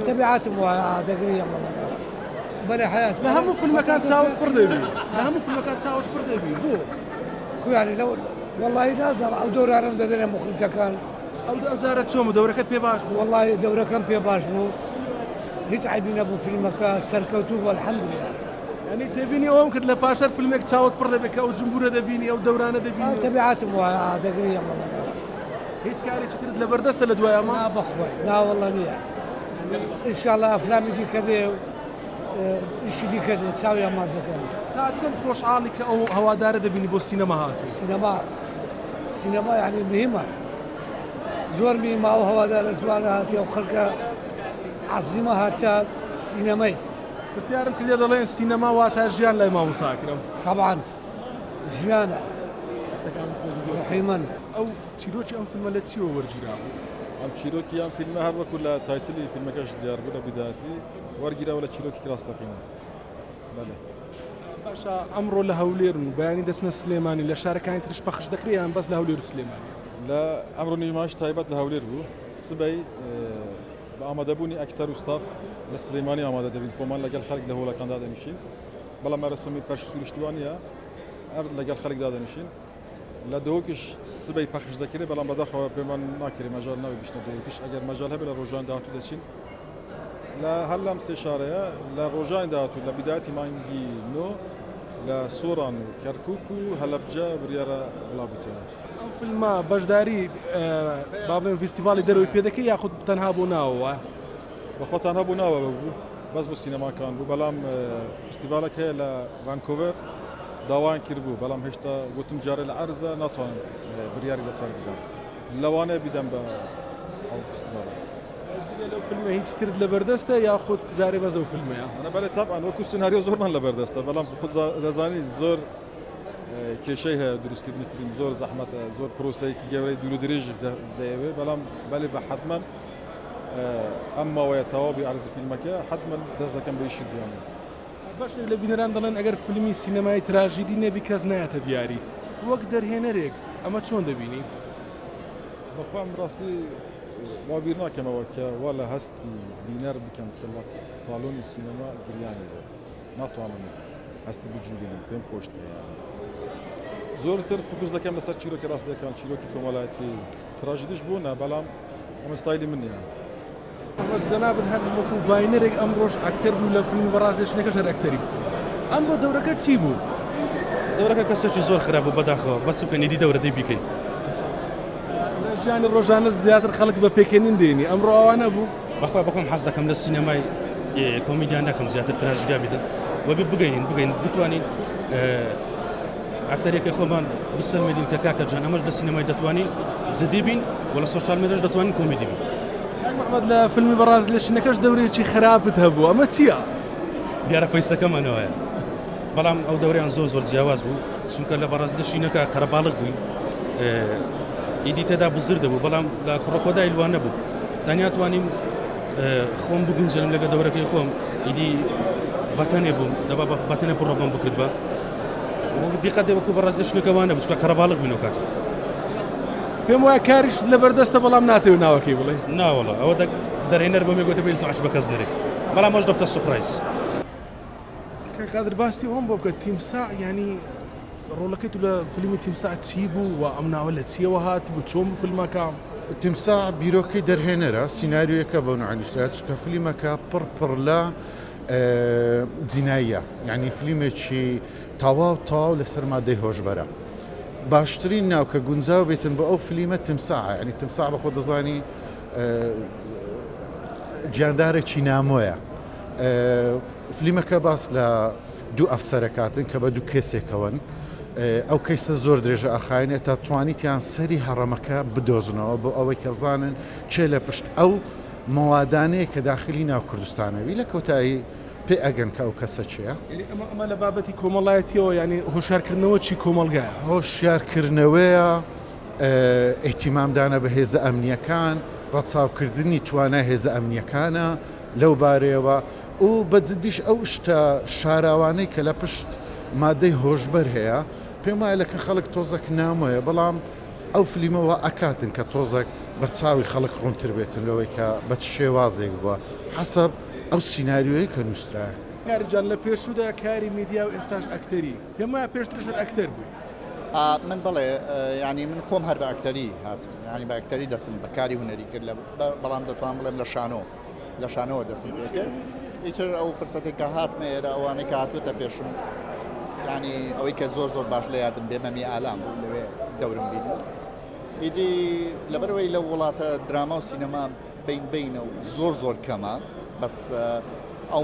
تەبیعاتم وایە دەگریم بەرێ حەیات لە هەموو فیلمەکان چاوت پڕ دەبی لە هەموو فیلمەکان چاوت پڕ دەبی بۆ کویانی لەو وەڵی نازانم ئەو دەورانم دەدەنێ مخرجەکان ئەو ئەو جارە چۆن بوو دەورەکەت پێ باش بوو وەڵی دەورەکەم پێ باش بوو هیچ عیبی نەبوو فیلمەکە سەرکەوتوو بوو الحمدلله یعنی تێبینی ئەوەم کرد لە پاشەر فیلمێک چاوت پڕ دەبێت کە ئەو جمبورە دەبینی ئەو دەورانە دەبینی تەبیعاتم وایە دەگریم هیچ کارێکی ترت لەبەردەستە لە دوای ئەمە؟ نا بەخوای ناوەڵە نییە ئینشاءاللە ئەفلامی دیکە بێ و ئیشی دیکە دێ چاویان ماچ دەکەن. تا چەند خۆشحاڵی کە ئەو هەوادارە دەبینی بۆ سینەما هاتوون؟ سینەما سینەما یعنی مهمە زۆر مهمە ئەو هەوادارە جوانە هاتی ئەو خەڵکە عەزیمە هاتە سینەمای. پرسیارم کردە دەڵێن سینەما واتا ژیان لای مامۆستا ئەکرەم. تەبعەن ژیانە ڕۆحی من. ئەو چیرۆکی ئەم فیلمە لە چیەوە وەرگیرابوو؟ ئەم چیرۆکی ئەم فیلمە هەر وەکو لە title ی فیلمەکەش دیار بوو لە بیدایەتی وەرگیراوە لە چیرۆکێکی ڕاستەقینە. بەلێ. باشە ئەمڕۆ لە هەولێرن و بەیانی دەچنە سلێمانی لە شارەکانی ترش پەخش دەکرێ یان بەس لە هەولێر و سلێمانی؟ لە ئەمڕۆ نیمایش تایبەت لە هەولێر بوو سبەی بە ئامادەبوونی ئەکتەر و ستاف لە سلێمانی ئامادە دەبین خۆمان لەگەڵ خەڵک لە هۆڵەکان دادەنیشین بەڵام مەراسمی فەرش سروشتی وا نییە هەر لەگەڵ خەڵک دادەنیشین لە دهۆکیش سبەی پەخش دەکرێت بەڵام بەداخەوە پێمان ناکرێت مەجال ناوی بچنە دهۆکیش ئەگەر مەجال هەبێت لە ڕۆژان داهاتوو دەچین لە هەر لەم سێ شارەیە لە ڕۆژانی داهاتوو لە بیدایەتی مانگی نۆ لە سۆران و کەرکوک و هەلەبجە بریارە بڵاو بیتەوە. ئەم فیلمە بەشداری با بڵێن فیستیڤاڵی دەرەوەی پێ دەکەی یاخود تەنها بۆ ناوەوە؟ بەخوا تەنها بۆ ناوەوە بوو بەس بۆ سینەماکان بوو بەڵام فستیڤالێک هەیە لە ڤانکۆڤەر داوایان کردبوو بەڵام هێشتا گوتم جارێ لە عەرزە ناتوانم بریاری لەسەر بدەم لەوانەیە بیدەم بە ئەو فستیڤالە. جگە لەو فیلمە هیچ ترت لەبەردەستە یاخود جارێ بەس ئەو فیلمەیە؟ ئەنا بەلێ تەبعەن وەکو سیناریۆ زۆرمان لەبەردەستە بەڵام خۆت دەزانی زۆر کێشەی هەیە دروستکردنی فیلم زۆر زەحمەتە زۆر پرۆسەیەکی گەورەی دوور و درێژ دەیەوێت بەڵام بەلێ بە حەتمەن ئەم ماوەیە تەواو بی عەرزی فیلمەکە حەتمەن دەست دەکەم بە ئیشی دووەمی. بەشێک لە بینەران دەڵێن ئەگەر فیلمی سینەمایی تراژیدی نەبی کەس نایەتە دیاری، وەک دەرهێنەرێک ئەمە چۆن دەبینی؟ بەخوام ڕاستی وا بیر ناکەمەوە کە وا لە هەستی بینەر بکەم کە لە ساڵۆنی سینەما گریانی بێت ناتوانم هەستی بجوولێنم پێم خۆش نییە یانی زۆرتر فوکوس دەکەم لەسەر چیرۆکی ڕاستیەکان چیرۆکی کۆمەڵایەتی تراژیدیش بوونە بەڵام ئەمە ستایلی من نییە. جەنابت هەر وەکو ڤاینەرێک ئەمڕۆش ئەکتەر بوو لە فیلمی بەڕاز لێشنەکەش هەر ئەکتەری بوو ئەمڕۆ دەورەکە چی بوو؟ دەورەکە کەسێکی زۆر خراپ بوو بەداخەوە بەس بکەن ئیدی دەورە دەی بیکەین. لە ژیانی ڕۆژانە زیاتر خەڵک بە پێکەنین دێنی ئەمڕۆ ئاوا نەبوو؟ بەخوا بەخۆم حەز دەکەم لە سینەمای کۆمیدیا نەکەم زیاتر تراژیدیا بیتن وەبێ بگەین بگەین بتوانین ئەکتەرێکی خۆمان بسەلمێنین کە کاکە جان ئەمەش لە سینەمای دەتوانین جدی بین و لە سۆشیال میدیاش دەتوانین کۆمیدی بین. کاک محمد لە فیلمی بەڕاز لێشینەکەش دەورێکی خراپت هەبوو ئەمە چییە؟ دیارە فەیسەکەمانەوەیە بەڵام ئەو دەوریان زۆر زۆر جیاواز بوو چونکە لە بەڕاز لەشینەکە قەرەباڵغ بووین ئیدی تێدا بزر دەبوو بەڵام لە کوڕەکۆدای لوان نەبوو تەنیا توانیم خۆم بگونجێنم لەگە دەورەکەی خۆم ئیدی بەتەنێ بووم دەبا بەتەنێ پڕۆڤەم بکرد بە دیقەتێ وەکو بەڕاز لەشنەکە وانە بچکە قەرەباڵغ بووین ئەو کاتە. پێم وایە کاریشت لەبەردەستە بەڵام ناتەوێت ناوەکەی بڵێ. ناوەڵا ئەوە دەرهێنەر بۆ مێ گوتە بە ئیزن عەش بە کەس نەرێ بەڵام ئەوش دەبتە surprise. کاک قادر باسی ئەوەم بۆ بکە تیمساح یانی ڕۆڵەکەی تو لە فیلمی تیمساح چی بوو و ئەم ناوە لە چیەوە هات بوو چۆن بوو فیلمەکە؟ تیمساح بیرۆکەی دەرهێنەرە سیناریۆیەکە بەو نوعە نووسرا چونکە فیلمەکە پڕ پڕ لە جیناییە یعنی فیلمێکی تەواو تەواو لەسەر مادەی هۆشبەرە باشترین ناو کە گونجاو بێتن بۆ ئەو فلیمە تمساحە یعنی تمساح بە خۆ دەزانی گیاندارێکی نامۆیە فلیمەکە باس لە دوو ئەفسەرەکاتن کە بە دوو کەسێکەوەن ئەو کەیسە زۆر درێژە ئەخایەنێت تا توانیتیان سەری هەڕەمەکە بدۆزنەوە بۆ ئەوەی کە بزانن چێ لە پشت ئەو مەوادانەیە کە داخلی ناو کوردستانەوی لە کۆتایی پێ ئەگەن کە ئەو کەسە کێیە. یانی ئەمە ئەمە لە بابەتی کۆمەڵایەتیەوە یانی هۆشیارکردنەوە چی کۆمەڵگایە؟ هۆشیارکردنەوەیە، ئیهتیمامدانە بە هێزە ئەمنییەکان، ڕەچاوکردنی توانای هێزە ئەمنییەکانە لەو بارەیەوە و بە جدیش ئەو شتە شاراوانەی کە لە پشت مادەی هۆشبەر هەیە پێم وایە لە کن خەڵک تۆزەک نامۆیە بەڵام ئەو فلیمە وا ئەکاتن کە تۆزەک. بەرچاوی خەڵک ڕوونتر بێتن لەوەی کە بە چ شێوازێک بووە حەسەب ئەو سیناریۆیەی کە نووسرایە. کاری جان لە پێشوودا کاری میدیا و ئێستاش ئەکتەری، پێم وایە پێشتریش هەر ئەکتەر بووی. من بەڵێ یانی من خۆم هەر بە ئەکتەری هاتم یانی بە ئەکتەری دەستم بە کاری هونەری کرد لە بەڵام دەتوانم بڵێم لە شانۆ لە شانۆوە دەستم پێ کرد ئیتر ئەو فرسەتێک کە هاتمە ئێرە ئەوانەی کە هاتووەتە پێشم یانی ئەوەی کە زۆر زۆر باش لە یادم بێ مەمی ئالام بوو لەوێ دەورم بینی ئیدی لەبەرەوەی لەو وڵاتە دراما و سینەما بین بینە و زۆر زۆر کەمە بەس ئەو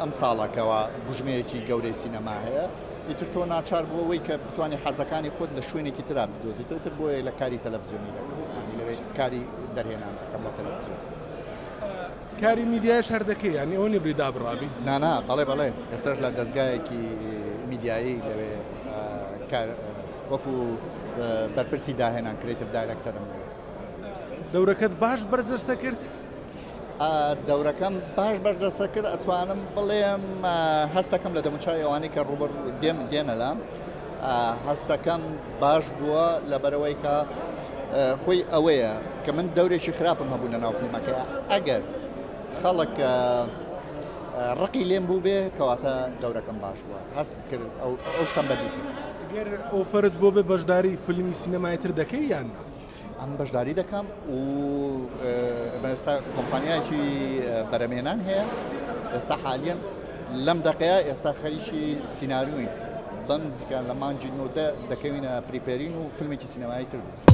ئەم ساڵەکەەوە گوژمەیەکی گەورەی سینەما هەیە ئیتر تۆ ناچار بووە وەی کە بتوانانی حەزەکانی خۆت لە شوێنێکی تررا بدۆزیتەوە تر بۆیە لە کاری تەلەڤزیۆنی دەکەم لەوێ کاری دەرهێنان دەکەم لە تەلەڤزیۆن. کاری میدیایش هەر دەکەی یانی ئەوە نیە بری دابڕابی؟ نانا بەڵێ بەڵێ ئێستاش لە دەزگایەکی میدیایی لەوێ کار وەکو بەرپرسی داهێنان creative director م لەوێ. دەورەکەت باش بەرجەستە کرد؟ دەورەکەم باش بەرجەستە کرد ئەتوانم بڵێم هەستەکەم لە دەموچاوی ئەوانەی کە ڕووبەڕ دێم دێنە لام هەستەکەم باش بووە لەبەرەوەی کە خۆی ئەوەیە کە من دەورێکی خراپم هەبوو لە ناو فیلمەکە ئەگەر خەڵک ڕقی لێم بوو بێ کەواتە دەورەکەم باش بووە هەست کرد ئەو شتم بەدی کرد. گەر ئۆفەرت بۆ بێ بەشداری فیلمی سینەمای تر دەکەی یان نا؟ ئەم بەشداری دەکەم و ئێستا کۆمپانیایەکی بەرەمێنان هەیە ئێستا حالیەن لەم دەقەیە ئێستا خەریکی سیناریۆین بەم نزیکان لە مانگی نۆدە دەکەوینە preparing و فیلمێکی سینەمایی تر دروست.